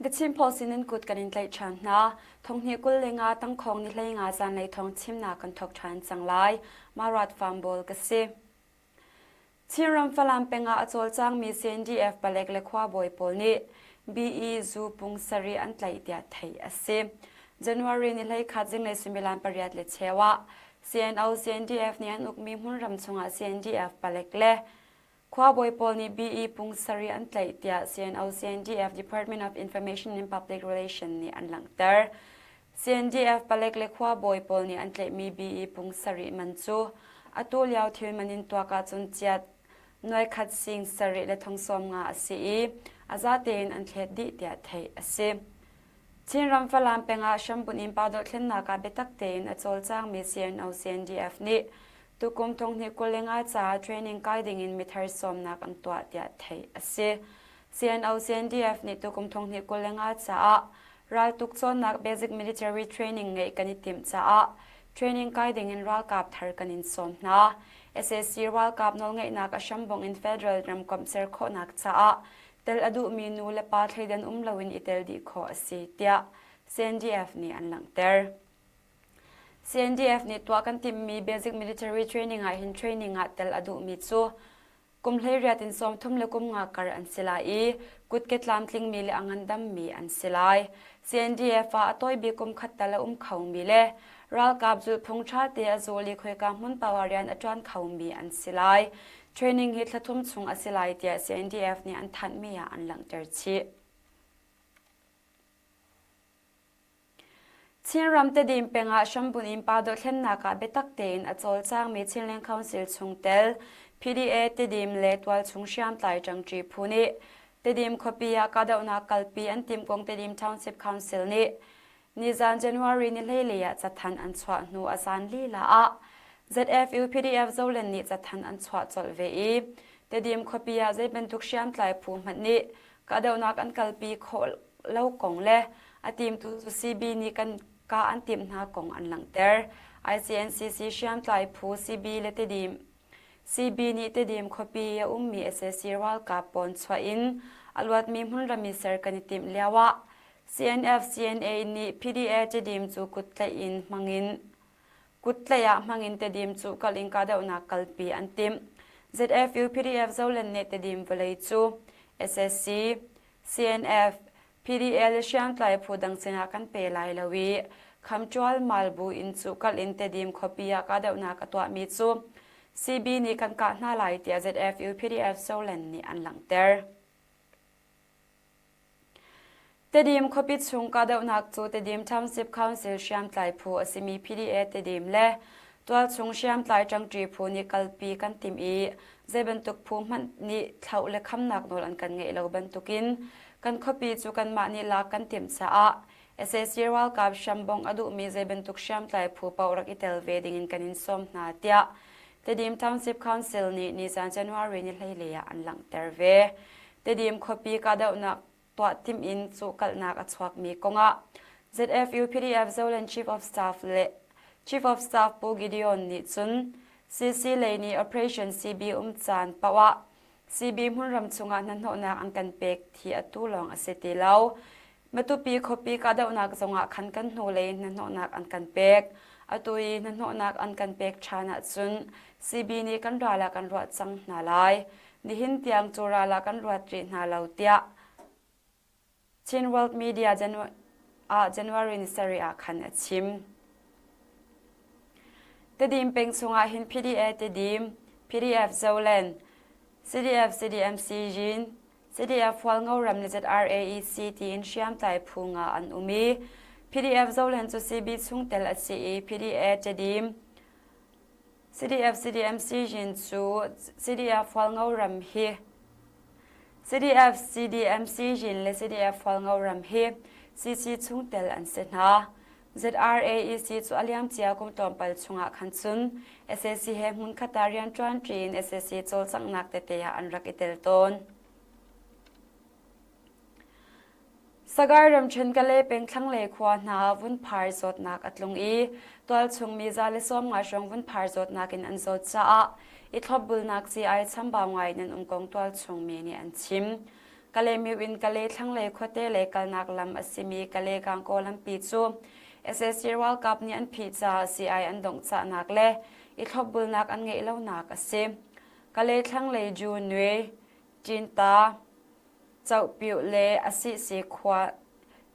The Chin Post in nan kut kan in tlaih ṭhan hna. Thonghnih 25 tangkhawng ni 15 zanlei thawng chimnak kan thawk ṭhan cang lai. Marat Farm ka si. Chinram Falam peng ah a cawlcangmi CNDF palek le khuabawi pawl nih BE zu pung sarih an tlaih tiah theih a si. January ni 11 zinglei suimilam pariat le cheu ah CNO CNDF nih an ukmi hmunram chungah CNDF palek le khuabawi pawl nih BE pung sarih an tlaih tiah CNO CNDF Department of Information and Public Relation nih an langhter. CNDF palek le khuabawi pawl nih an tlaihmi BE pung sarih man cu atu lio thil man in tuak ahcun chiat nuai khat sing sarih le thong sawm nga a si i a za tein an thlet dih tiah theih a si. Chinram Falam peng ah hrambunh in pa dohthlennak ah biatak tein a cawlcangmi CNO CNDF nih tukum thonghnih 25 caah training kai ding in mithar sawmnak an tuah tiah theih a si. CNO CNDF nih tukum thonghnih 25 caah Raltuk cawnnak basic military training ngeih kan i timh caah training kai dingin ralkap thar kan in sawm hna. Sac ralkap nawlngeihnak a hrambongh in federal ramkomh ser khawhnak caah tel a duhmi nu le pa thleidan um loin i tel dih khawh a si, tiah CNDF nih an langhter. CNDF nih tuah kan timhmi basic military training ah hin training ah tel a duhmi cu Kum 18 in 30 le kum nga kar an si lai i kutke tlamtlingmi le a ngandammi an si lai. CNDF ah a tawibik kum khat tal a um khomi le ralkap zulhphung ṭha te a zul i khoika hmun paoh ah rian a ṭuan khomi an si lai. Training hi thla thum chung a si lai tiah CNDF nih an thanhmi ah an langhter chih. Chinram Tedim peng ah hrambunh in pa dothlennak ah biatak tein a cawlcangmi Chinland Council chungtel PDA Tedim le tualchung hriamtlai ṭangṭi phu nih Tedim khuapi ah kahdohnak kalpi an timh kong Tedim Township Council nih nizan January ni 14 ah cathanh an chuah hnu a zan lila ah ZFU PDF Zoland nih cathanh an chuah colh ve i Tedim khuapi ah zei bantuk hriamtlai phu hmanh nih kahdohnak an kalpi khawh lo kong le a timtu CB nih kan kah an timh hna kong an langhter. ICNCC hriamtlai phu CB le Tedim CB nih Tedim khuapi a ummi sac ralkap pawn chuah in a luatmi hmunram i ser kan i timh lioah CNF CNA nih PDA Tedim cu kuttlaih in hmangin kuttlaih ah hmangin Tedim cu kal in kahdohnak kalpi an timh. ZFU PDF Zoland nih Tedim vawlei cu sac CNF, PDL le hriamtlai phu dang sinah kan pe lai lo i khamṭual malbu in cu kal in Tedim khuapi ah kahdohnak a tuahmi cu CB nih kan kah hna lai tiah ZFU PDF Soland nih an langhter. Tedim khuapi chung kahdohnak cu Tedim Township Council hriamtlai phu a simi PDA Tedim le tualchung hriamtlai ṭangṭi phu nih kalpi kan timh i zei bantuk phu hmanh nih thlauh le khamnak nawl an kan ngeih lo bantukin kan khuapi cu kanmah nih lak kan timh caah sac ralkap hrambongh a duhmi zei bantuk hriamtlai phu paoh rak i tel ve dingin kan in sawm hna tiah Tedim Township Council nih nizan January ni 14 ah an langhter ve. Tedim khuapi kahdohnak tuah timh in cuhkalhnak a chuakmi kongah ZFU PDF Zoland Chief of Staff le Chief of Staff Pu Gideon nih cun CC lei nih Operation CB um caan paoh ah CB hmunram chungah hnahnawhnak an kan pek thi atu lawng a si ti lo. Matupi khuapi kahdohnak zongah khan kan hnulei hnahnawhnak an kan pek. Atu i hnahnawhnak an kan pek ṭhan ahcun CB nih kan ral ah kan ruah cang hna lai. Nihin tiang cu ral ah kan ruat rih hna lo tiah Chin World Media ah January ni sarih ah khan a chim. Tedim peng chungah hin PDA Tedim, PDF Zoland, CDF CDMC Yin, CDF Hualngo ram le ZRAEC tiin hriamtlai phu nga an um i PDF Zoland cu CB chungtel a si i PDA Tedim, CDF CDMC Yin cu CDF Hualngo ram hi CDF CDMC Yin le CDF Hualngo ram hi CC chungtel an si hna. ZRAEC cu a liamcia kum tlawmpal chungah khan cun sac he hmunkhat ah rianṭuanṭi in sac cawlcanghnak tete ah an rak i tel tawn. Sagai ramṭhen Kalay peng thlanglei khua hna ah vunphar zawtnak a tlung i tualchung mi 150 hrawng vunphar zawtnak in an zawt caah i thlopbulnak sii-ai chambau ngai in an um kong tualchung mi nih an chim. Kalaymyo in Kalay thlanglei khuate lei kalnak lam a simi Kalay Gangaw lampi cu sac ralkap nih an phih caah sii-ai an donghcahnak le i thlopbulnak an ngeih lonak a si. Kalay thlanglei Ju Nwe, Cinta, Cohpioh le Asihsi khua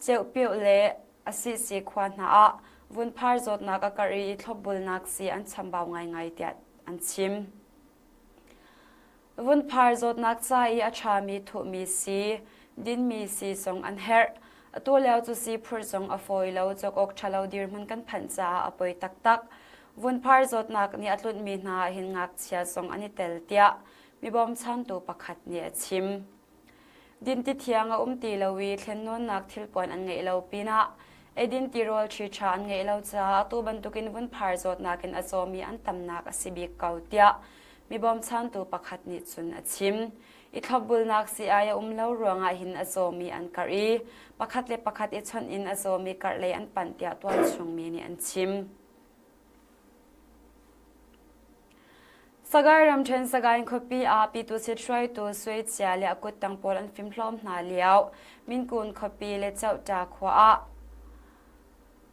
Ceuhpioh le Asihsi khua hna ah vunphar zawtnak a karh i thlopbulnak sii an chambau ngaingai tiah an chim. Vunphar zawtnak ca i a ṭhami thuhmi sii, dinmi sii zong an herh. Atu lio cu sii phurh zong a fawi lo, cawk awk ṭhalo dirhmun kan phanh caah a poi taktak. Vunphar zawtnak nih a tlunhmi hna ah hin ngakchia zong an i tel tiah mi bawmchantu pakhat nih a chim. Dinti thiang a um ti lo i thlennawnnak thilpuan an ngeih lo pinah eidin tirawl ṭhiṭha an ngeih lo caah atu bantukin vunphar zawtnak in a cawmi an tamnak a si bik ko tiah mi bawmchantu pakhat nih cun a chim. I thlopbulnak sii-ai a um lo ruangah hin a cawmi an karh i pakhat le pakhat i chawnh in a cawmi karh lei an panh tiah tualchung mi nih an chim. Sagaing ramṭhen Sagaing khuapi ah Pyitusit hruaitu Sui Cia le a kuttang pawl an fimhlawm hna lio Minkun khuapi le Cohta khua ah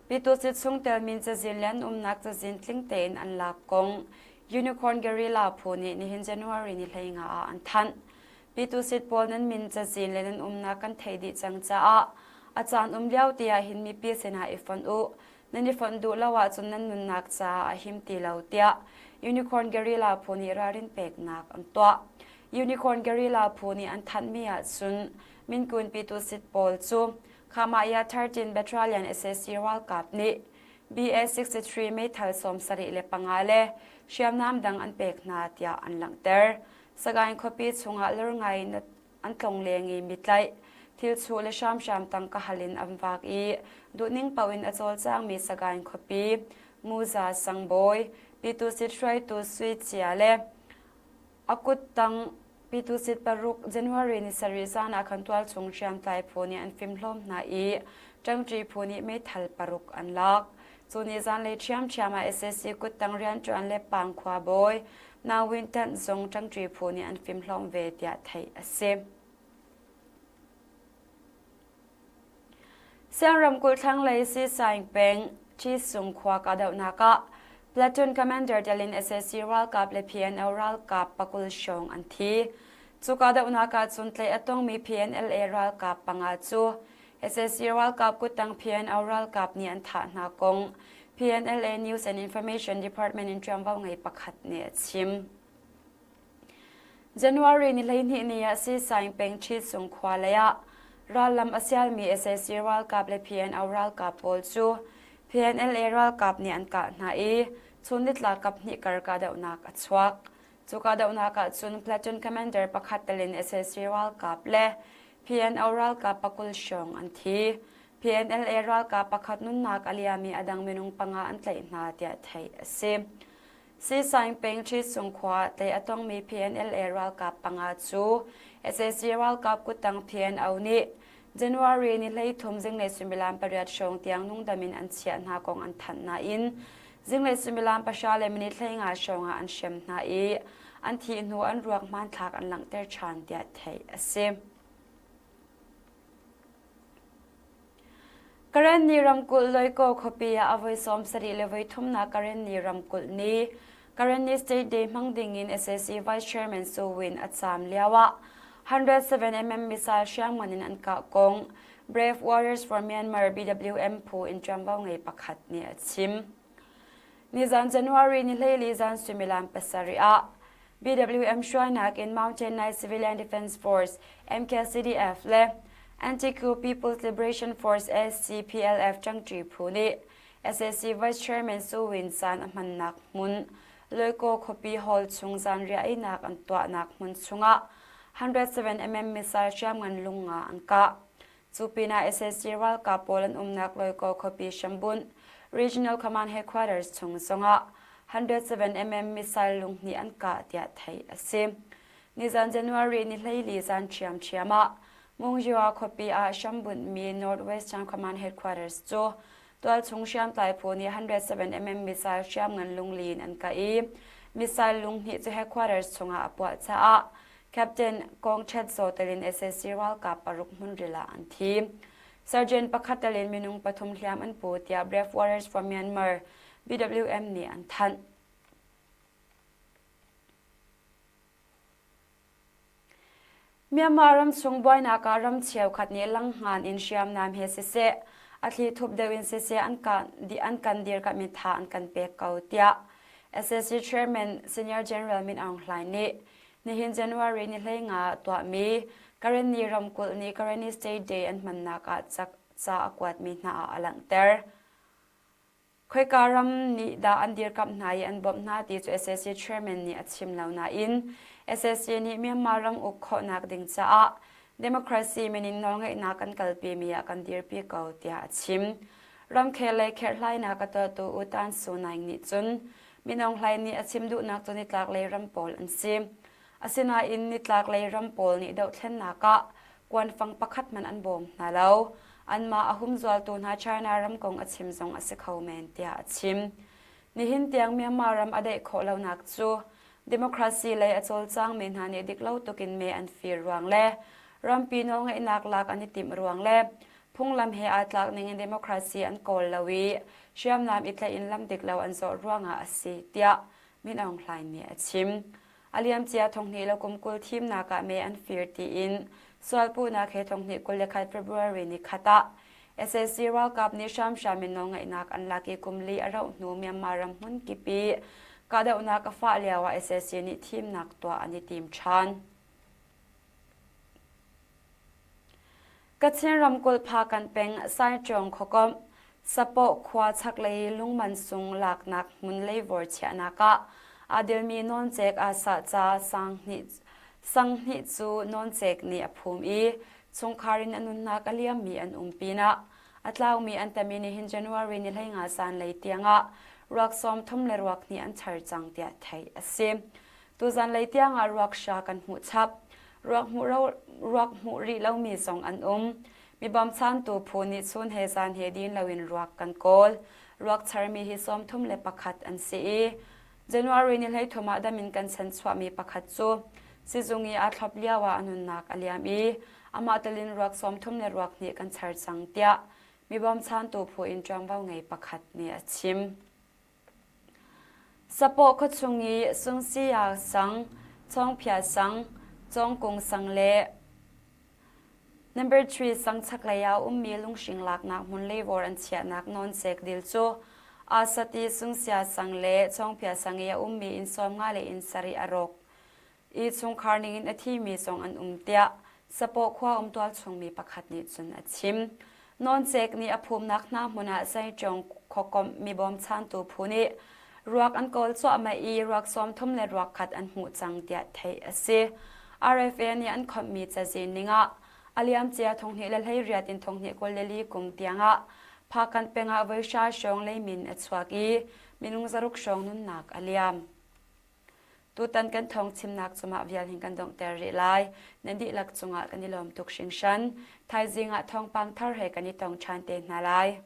Pyitusit chungtel min cazin le an umnak cazin tling tein an lak kong Unicorn Guerrilla phu nih nihin January ni 15 ah an thanh. Pyitusit pawl nan min cazin le nan umnak kan theih dih cang caah a caan um lio te ah hin mipi sinah i fonh u. Nan i fonh duh lo ahcun nan nunnak caah a him ti lo tiah Unicorn Guerrilla phu nih ralrin peknak an tuah. Unicorn Guerrilla phu nih an thanhmi ahcun Minkun Pyitusit pawl cu Khamaya 13 Battalion sac ralkap nih BA-63 meithal 75 le hriamnam dang an pek hna tiah an langhter. Sagaing khuapi chungah lor ngai in an tlongleng i mitlaih, thilchuh le hramhram tangka hal in an vak i duhning paoh in a cawlcangmi Sagaing khuapi Muza Sangbawi, Pyitusit hruaitu Sui Cia le a kuttang Pyitusit paruk January ni sarih zan ah khan tualchung hriamtlai phu nih an fimhlawm hna i ṭangṭi phu nih meithal paruk an lak. Cu ni zanlei ṭhiamṭhiam ah sac kuttang rianṭuan le Pang khuabawi Nau Win Tant zong ṭangṭi phu nih an fimhlawm ve tiah theih a si. Siang ramkulh thlanglei Sisaing peng Ṭhisung khua kahdohnak ah Platoon Commander tel in sac ralkap le PNO ralkap pakul hrawng an thi. Cu kahdohnak ah cun tlaih a tongmi PNLA ralkap panga cu sac ralkap kuttang PNO ralkap nih an thah hna kong PNLA News and Information Department in ṭuanvo ngei pakhat nih a chim. January ni 12 ni ah Sisaing peng Ṭhisung khua lei ah rallam a sialmi sac ralkap le PNO ralkap pawl cu PNLA ralkap nih an kah hna i chun nitlak kaphnih kar kahdohnak a chuak. Cu kahdohnak ah cun platoon commander pakhat tel in sac ralkap le PNO ralkap pakul hrawng an thi. PNLA ralkap pakhat nunnak a liam i a dang minung panga an tlaih hna tiah theih a si. Sisaing peng Ṭhisung khua tlaih a tongmi PNLA ralkap panga cu sac ralkap kuttang PNO nih January ni 13 zinglei suimilam pariat hrawng tiang nungdam in an chiah hna kong an thanh nain zinglei suimilam pahra le minute 15 hrawng ah an hrem hna i an thih hnu an ruak hmanthlak an langhter ṭhan tiah theih a si. Karenni ramkulh Loikaw khuapi ah a voi 70 le voi thumnak Karenni ramkulh ni Karenni State Day hmang ding in sac Vice Chairman Su Win a caam lio ah 107mm missile hriamngan in an kah kong Brave Warriors for Myanmar BWM phu in ṭuanvo ngei pakhat nih a chim. Nizan January ni hleili zan suimilam pasarih ah BWM hruainak in Mountain Night Civilian Defense Force MKCDF le Anti-Coup People's Liberation Force SCPLF ṭangṭi phu nih sac Vice Chairman Su Win San a hmannak hmun Loikaw khuapi hall chung zanriah einak an tuahnak hmun chungah 107mm missile hriamngan lungnga an kah. Cu pinah sac ralkap pawl an umnak Loikaw khuapi hrambunh Regional Command Headquarters chung zongah 107mm missile lunghnih an kah tiah theih a si. Nizan January ni 14 zan ṭhiamṭhiam ah Mungyua khuapi ah hrambunhmi North Western Command Headquarters cu tualchung hriamtlai phu nih 107mm missile hriamngan lungli in an kah i missile lunghnih cu headquarters chungah a puah caah. Captain Kong Chet Zaw tel in sac ralkap paruk hmunril ah an thi. Sergeant pakhat tel in minung pathum hliam an pu tiah Brave Warriors for Myanmar BWM nih an thanh. Myanmar ramchung buainak ah ram cheukhat nih langhngan in hriamnam he siseh, a thlithup deuh in siseh an kan dirkamh i tha an kan pek ko, tiah sac Chairman Senior General Min Aung Hlaing nih nihin January ni 15 tuahmi Karenni ramkulh nih Karenni State Day an hmannak ah ca a kuatmi hna ah a langhter. Khoika ram nih dah an dirkamh hna i an bawmh hna ti cu sac chairman nih a chim lo nain sac nih Myanmar ram uk khawhnak ding caah democracy min in nawlngeihnak kan kalpimi ah kan dirpi ko tiah a chim. Ramkhel lei kherhhlainak a tuahtu U Tan Su Naing nih cun Min Aung Hlaing nih a chim duhnak cu nitlaklei ram pawl an si. Asinain nitlaklei ram pawl nih dohthlennak ah kuanfang pakhat hmanh an bawm hna lo. Anmah a humzualtu hna China ram kong a chim zong a si kho men tiah a chim. Nihin tiang Myanmar ram a daih khawh lonak cu democracy lei a cawlcangmi hna nih diklo tukin me an fir ruang le rampi nawlngeihnak lak an i timh ruang le phunglam he aa tlak ningin democracy an kawl lo i hriamnam i tlaih in lam dik lo an zawh ruangah a si tiah Min Aung Hlaing nih a chim. A liamcia thonghnih le kum 20 thimnak ah me an fir tiin sualpuhnak he thonghnih 21 February ni khat ah sac ralkap nih hramhram in nawlngeihnak an lak i kum li a rauh hnu Myanmar ram hmun kip i kahdohnak a fah lio ah sac nih thimnak tuah an i tim ṭhan. Kachin ramkulh Phakanh peng Saiṭawng khuakomh Sapawh khua chaklei lungman sung laknak hmun leivawr chiahnak ah aa dilmi nawncek aa sah ca sang hnih cu nawncek nih a phum i chungkhar in a nunnak a liammi an um pinah a tlaumi an tam i nihin January ni 15 zanlei tiangah ruak 30 le ruak hnih an char cang tiah theih a si. Tuzanlei tiangah ruak hra kan hmuh chap. Ruak hmuh, ruak hmuh rih lomi zong an um. Mi bawmchantu phu nih chun he zan he din loin ruak kan kawl. Ruak charmi hi 31 an si i January ni 13 ah dam in kan chanchuahmi pakhat cu sizung i aa thlop lio ah a nunnak a liam i amah telin ruak 30 le ruak hnih kan char cang tiah mi bawmchantu phu in ṭuanvo ngei pakhat nih a chim. Sapawh khuachung i Sungsia sang, Chawngphia sang, Cawngkung sang le Number 3 sang chaklei ah ummi lunghring laknak hmun leivawr an chiahnak nawncek dil cu Asati Sungsia sang le Chawngphia sang i a ummi inn 50 le inn sarih a rawk. I chungkhar ningin a thimi zong an um tiah Sapawh khua um tualchungmi pakhat nih cun a chim. Nawncek nih a phumnak hna hmun ah Zeicung khuakomh mi bawmchantu phu nih ruak an kawl cuahmah i ruak 30 le ruak khat an hmuh cang tiah theih a si. RFA nih an khawmhmi cazin ningah a liamcia 2018 in 2024 kum tiangah Phakanh pengah voi hra hrawng leimin a chuak i minung zaruk hrawng nunnak a liam. Tutan kan thawng chimnak cu mah vial hin kan donghter rih lai. Nan dihlak cungah kan i lawm tuk hringhran. Thaizing ah thawngpang thar he kan i tong ṭhan te hna lai.